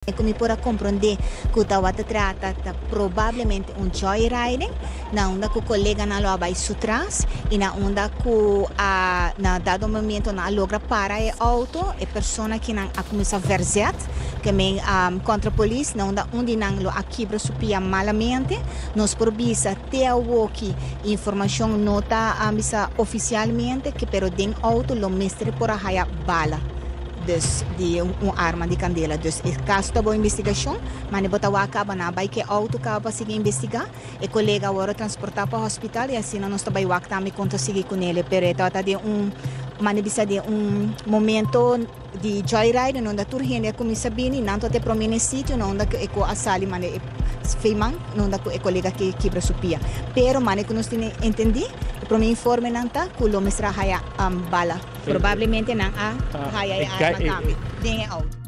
Ku mi por a komprondé ku tabata trata ta probablemente un joyriding, na unda ku koleganan lo a bai su tras i na unda ku a na dado momento nan a logra para e outo, e persona kinan a kuminsá verzet ke men kontra polis, na unda un di nan lo a kibra su pia malamente. Nos por bisa te awoki informashon no ta bisa ofisialmente ke pero den outo lo mester por a haya bala. Dus di un arma di candela. Dus e caso ta bo investigacion, mane bo ta wak caba nan a bay ke auto caba pa sigui investiga. E colega a worde transporta pa hospital y asina nos ta bay wak tambe con ta sigui cu nele. Pero e tabata den un, mane bisa den un momento di joyride na unda tur hende a cuminsa bini, nan tabata e prome na e sitio na unda cu e co a sali mane e feiman na unda cu e colega ke kibra su pia. Pero mane cu nos tene entendi, e prome informenan ta cu lo mester a haya bala. Probablemente nan a haya e arma tambe den e auto.